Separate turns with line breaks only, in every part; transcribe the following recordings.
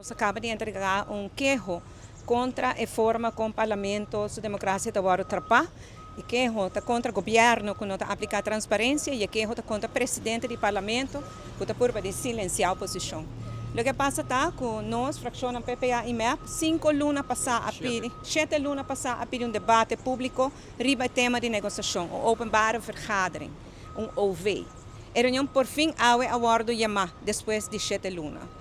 Nos a caba di entrega un keho contra e forma con Parlamento su democracia ta wordo trapa. E keho ta contra gobierno cu no ta aplica transparencia y e keho ta contra presidente di Parlamento cu ta purba di silencia oposicion. Loke a pasa ta cu nos, fraccionnan PPA y mep, cinco luna pasa a pidi, shete luna pasa a pidi un debate publico riba e tema di negociacion, un openbare vergadering, un OV. E reunion porfin awe a wordo yama despues di shete luna.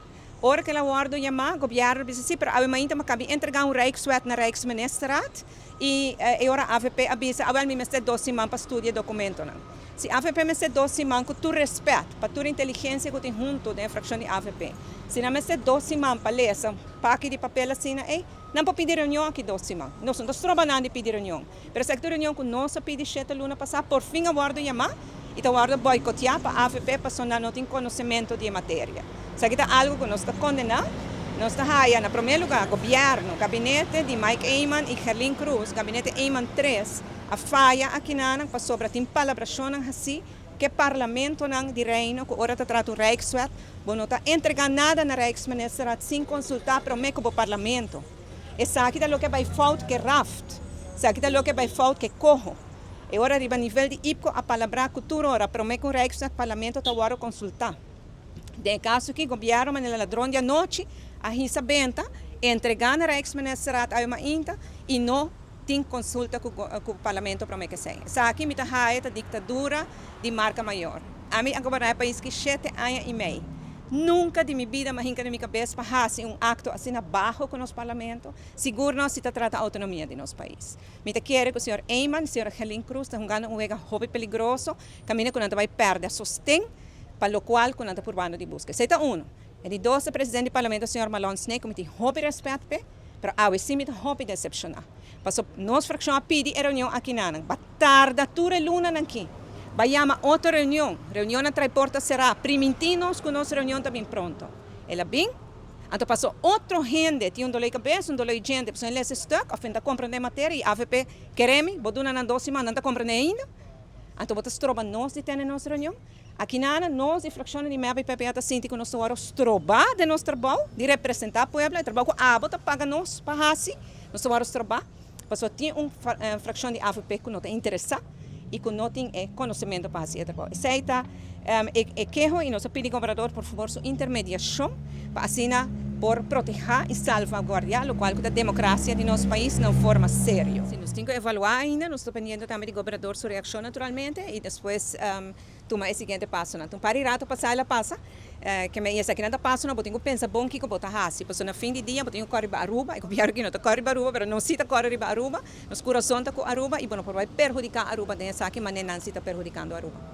Ora ku el a wòrdu yamá, gobièrnu a bisa si, pero awe mainta mi a kabi entregá un Rijkswet na Rijksministerraad i e ora avp a bisa, awèl mi mester dos siman pa studia e dokumentonan. Si avp mester dos siman, ku tur rèspèt pa tur inteligensia ku tin huntu den e frakshon di avp, si nan mester dos siman pa lesa un paki di papel asina ei, nan por pidi reunion aki dos siman. Nos no ta stroba nan di pidi reunion, pero esaki ta un reunion ku nos a pidi shete luna pasá, porfin a wòrdu yamá i ta wòrdu bòikotiá pa avp pasobra nan no tin konosementu di e materia. Esaki ta algu ku nos ta kondená. Nos ta haya na promé lugá gobièrnu, gabinete di Mike Eman i Gerlin Croes, gabinete Eman tres, a faya akinanan pasobra tin palabrashonnan hasí ku e parlamentonan di Reino ku ora ta trata un Rijkswet bo no ta entregá nada na Rijksministerraad sin konsultá promé ku bo parlamento. Esaki ta loke a bai fout ku e raft. Esaki ta loke a bai fout ku e koho. E ora riba nivel di IPKO a palabrá ku tur ora promé ku un Rijkswet parlamento ta wòrdu konsultá. Den e kaso aki gobièrnu manera ladron di anochi a hisa benta, entregá na Rijksministerraad awe mainta i no tin konsulta ku ku parlamento promé ku esei. Esaki mi ta haya ta diktadura di marka mayor. Ami a goberná e pais ki shete aña i mei. Nunka di mi bida mi a hinka den mi kabes pa hasi un akto asina baho ku nos parlamento, sigur no si ta trata outonomia di nos pais. Mi ta kere ku señor Eman i señora Gerlin Cruz ta hungando un wega hopi peligroso kaminda ku nan ta bai pèrdè sosten pa lokual ku nan ta purbando di buska. Esei ta unu. E di dos ta presidente di parlamento señor Marlon Snake ku mi tin hopi rèspèt p'e, pero awe sí mi ta hopi desepshoná. Paso nos frakshon a pidi e reunion akinanan. Ba tarda tur e lunanan aki. Ba yama otro reunion. Reunionnan trae porta será. Primintí nos ku nos reunion ta bin pronto. El a bin. Anto paso otro hende tin un doló di kabes, un doló di djente, pasobra e lesa e stuk òf e no ta komprendé e materia i avp kere mi, bo duna nan dos siman, nan ta komprendé ainda. Anto bo ta stroba nos di tene nos reunion? Aki nana nos di frakshonnan di mep i PPA ta sinti ku nos ta wòrdu strobá den nos trabou di representá pueblo, e trabou ku abo ta paga nos pa hasi, nos ta wòrdu strobá pasobra tin un frakshon di avp ku no ta interesá i ku no tin e konosementu pa hasi e trabou. Esei ta e keho i nos a pidi gobernador por fabor su intermediashon pa asina por protehá i salvaguardiá lokual ku ta demokrasia di nos pais na un forma serio. Si nos tin ku evaluá ainda, nos ta pendiente tambe di gobernador su reakshon naturalmente i despues tuma e siguiente pasonan. Ta un par di rato pasá el a pasa ke me i esakinan ta pasonan bo tin ku pensa bon kiko bo ta hasi pasobra na fin di dia bo tin ku kòre riba Aruba, e gobièrnu aki no ta kòre riba Aruba pero nos si ta kòre riba Aruba, nos kurason ta ku Aruba i bo no por bai perhudiká Aruba den esaki manera nan si ta perhudikando Aruba.